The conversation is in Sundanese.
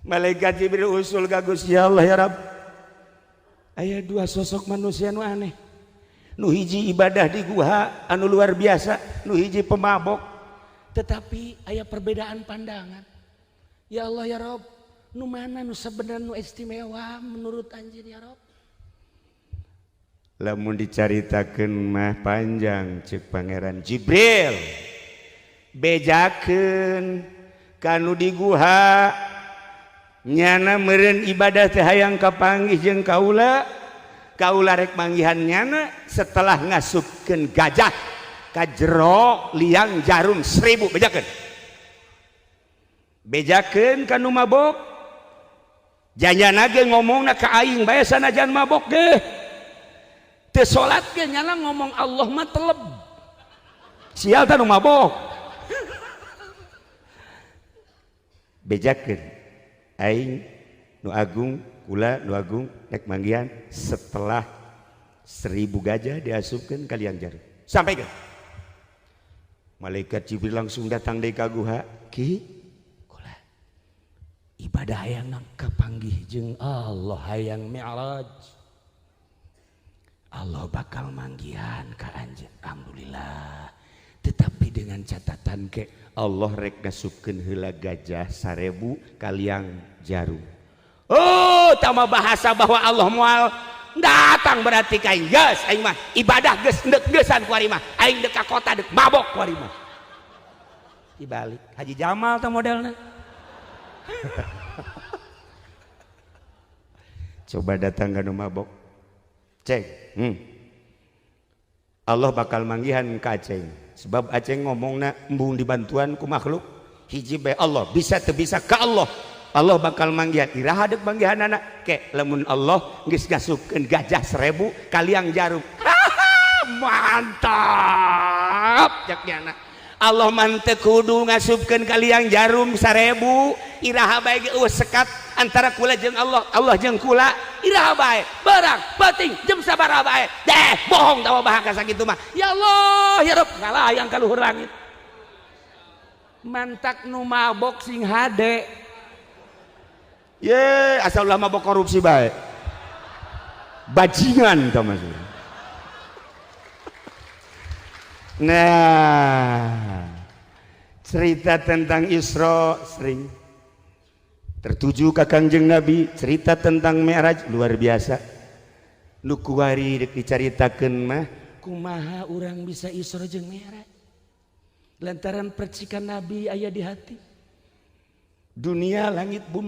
Malaikat Jibril usul ka Gusti Allah, ya Rabb, aya dua sosok manusia nu aneh, nu hiji ibadah di guha anu luar biasa, nu hiji pemabok, tetapi aya perbedaan pandangan. Ya Allah, ya Rabb, nu mana nu sebenarnya nu istimewa menurut anjeun, ya Rabb? Lamun dicaritakeun mah panjang. Cek Pangeran Jibril, bejakeun kanu di guha, nyana meureun ibadah teh hayang kapanggih jeung kaula, kaula rek manggihan nyana setelah ngasupkeun gajah ka jero liang jarum 1000. Bejakeun, bejakeun kanu mabok, janyana ge ngomongna ka aing bae, sanajan mabok ge teu salat ge nyana ngomong Allah mah teleb. Sial tah nu mabok. Bejakeun aing nu agung, kula nu agung rek manggihan setelah 1000 gajah diasupkeun ka liang jarum. Sampai ke malaikat Jibril langsung datang deui ka guha. Ki, kula ibadah hayang kapanggih jeung Allah, hayang mi'raj, Allah bakal manggihan ka anjeun. Alhamdulillah, tetapi dengan catatan ke Allah rek ngasupkeun heula gajah 1000 ka liang jarum. Oh, tama bahasa bahwa Allah moal datang berarti ka aing geus, aing mah ibadah geus endek geusan kuari mah, aing dek ka kota dek mabok kuari mah. Dibalik Haji Jamal tah modelna. Coba datang ka nu mabok, ceng, Allah bakal manggihan ka Aceng sebab Aceng ngomongna embung dibantuan ku makhluk hiji bae. Allah bisa teu bisa ka Allah, Allah bakal manggihan. Iraha deuk manggihanana? Ke lamun Allah geus ngasupkeun gajah 1000 ka liang jarum. Mantap cek nyana, Allah mah teu kudu ngasupkeun ka liang jarum 1000, iraha bae ge eueuh sekat antara kula jeung Allah, Allah jeung kula. Iraha bae barang penting jam sabaraha bae deh. Bohong tawa bahasa sakitu mah. Ya Allah, ya Rabb, ngalayang ka luhur langit. Mantak nu mabok sing hade ye, asal ulah mabok korupsi bae, bajingan tah maksudnya. Nah, cerita tentang Isra sering tertuju ke Kangjeng Nabi, cerita tentang Mi'raj luar biasa. Nu kuari dek dicaritakeun mah kumaha urang bisa Isra jeung Mi'raj, lantaran percikan Nabi aya di hati. Dunia, langit, bumi.